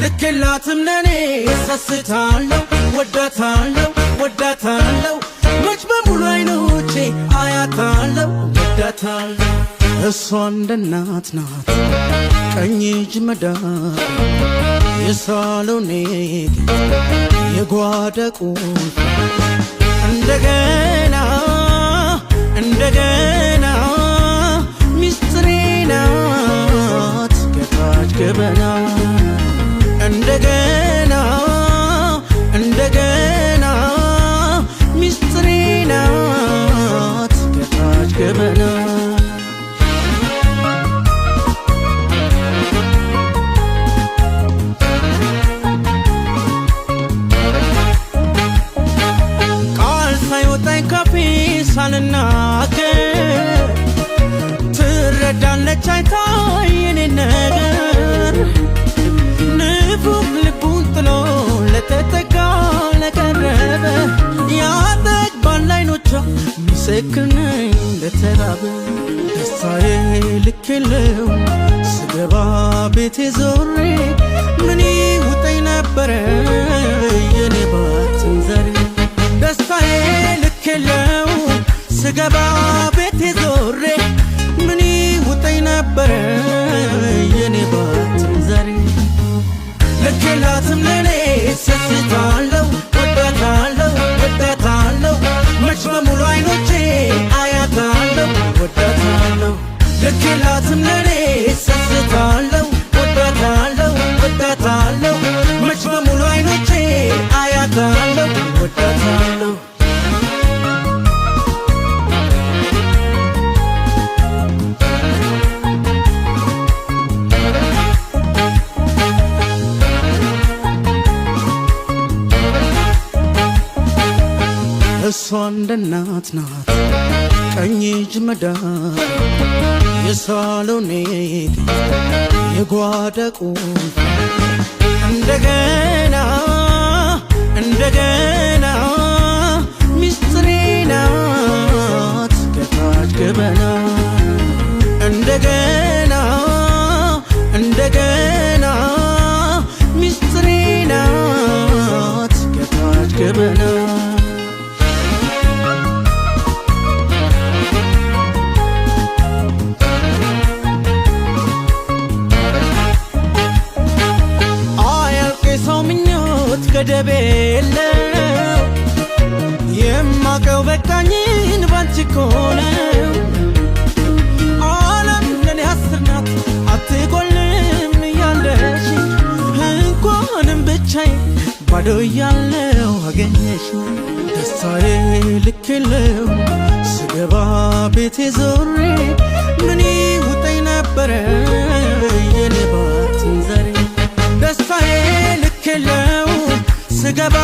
ልክላትም ለኔ ሰስታለሁ ወዳታለሁ ወዳታለሁ መች በሙሉ አይኖቼ አያታለሁ ወዳታለሁ። እሷ እንደ እናት ናት ቀኝ እጅ መዳፍ የሳሎኔ የጓዳ ቁልፍ እንደገና እንደገና ሚስጥሬ ናት ከታች ገበና እንደገና እንደገና ሚስጥሬ ናት ከታች ገበና። ቃል ሳይወጣኝ ካፌ ሳልናገር ትረዳለች አይታ የኔን ነገር ንፉግ ልቡን ጥሎ ለተጠጋ ለቀረበ ያጠግባል አይኖቿ ምስክር ነኝ ለተራበ። ደስታዬ ልክ የለው ስገባ ቤቴ ዞሬ ምን ይውጠኝ ነበረ የኔ ባትን ዘሬ። ደስታዬ ልክ የለው ስገባ ቤቴ ዞሬ ምን ይውጠኝ ነበረ የኔ ባትን ዘሬ። ልክላትም ለኔ ሰስታለሁ ወዳታለሁ ወዳታለሁ መች በሙሉ አይኖቼ አያታለሁ ወዳታለሁ። ልክላትም ለኔ ሰስታለሁ ወዳታለሁ ወዳታለሁ መች በሙሉ አይኖቼ አያታለሁ ወዳታለሁ። እሷ እንደ እናት ናት ቀኝ እጅ መዳፍ የሳሎኔ የጓዳ ቁልፍ እንደገና እንደገና ሚስጥሬ ናት ከታች ገበና እንደገና እንደገና ሚስጥሬ ናት ከታች ገበና። አያልቅ የሰው ምኞት ገደብ የለው የማቀው በቃኝን ባንቺ እኮ ነው። ዓለም ለኔ 10 ናት አትጎልም እያለሽ እንኳንም ብቻዬን ባዶ እያለው አገኘሽ። ደስታዬ ልክ የለው ስገባ ቤቴ ዞሬ ምን ይውጠኝ ነበረ የኔ ባትን ዘሬ። ደስታዬ ልክ የለው ስገባ